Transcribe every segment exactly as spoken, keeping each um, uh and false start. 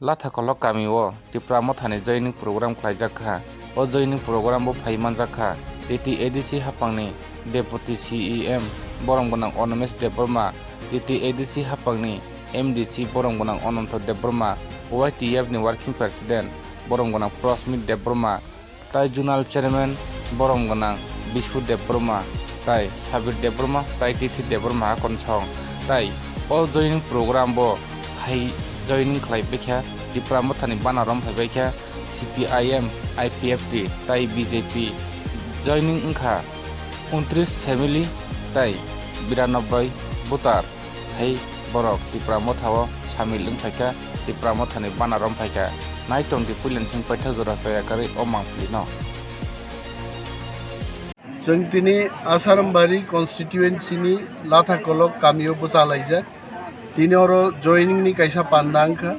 Lathakolok kamio Tipra Mothani joining program khlaijak kha. O joining program bo phai manjak kha T T A D C haphangni Deputy C E M borom gwnang Animesh Debbarma, T T A D C haphangni M D C borom gwnang Ananto Debbarma, Y T F ni Working President borom gwnang Prosmit Debbarma, tai Zonal Chairman borom gwnang Bishu Debbarma, tai Sabir Debbarma, tai Tithi Debbarma hakon song, tai o joining program bo hai joining khlai baikha Tipra Mothani bana rom phai baikha C P I M, I P F T, tai B J P joining wngkha untris family tai biranobbai voter. Hai borok Tipra Motha o samil wng phaikha, Tipra Mothani bana rom phaikha. Naitong di puilensing paitha jora chaya karwi o mangpili no. Chwng tini Asarambari constituency ni Lathakolok kamio bwchalaijak. Tini oro joining ni kaisa panda wngkha.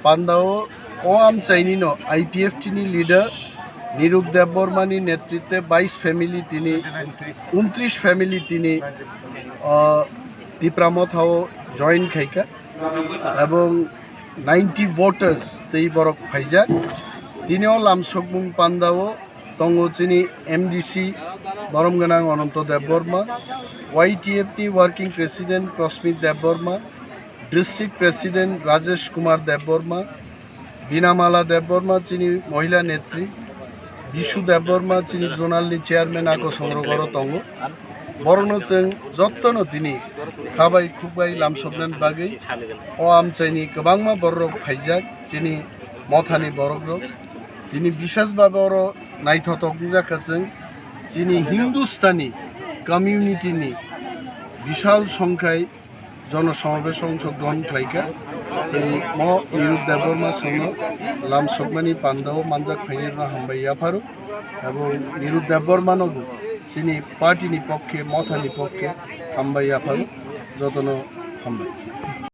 Pandao o amchaini no I P F T ni leader Nirup Debbarma ni netritwe bais family tini, untris family tini, o, Tipra Motha o join khaikha, ebong ninety voters tei borok phaijak. Tini o lamsokmung pandao tongo chini M D C borom gwnang Ananto Debbarma, Y T F ni Working President Prosmit Debbarma, District President Rajesh Kumar Debbarma, Binamala Debbarma chini Mohila Netri, Bishu Debbarma chini Zonal ni Chairman ako songrogoro tongo. Borokno chwng jottono tini khabai khukbai lamsoknani bagwi o amchaini kwbangma bororok phaijak chini Mothani borokrok. Tini bishes babe oro naithotok wngjakha chwng chini Hindustani community ni bishal songkhai jono somabesh ongshogron khlaikha. Chwng mo Nirup Debbarma songno lamsokmani pandao manjak phainirokno hambai yapharo, ebong Nirup Debbarmano bo chini party ni pokkhe, Mothani pokkhe hambai yapharo, jotono hambai.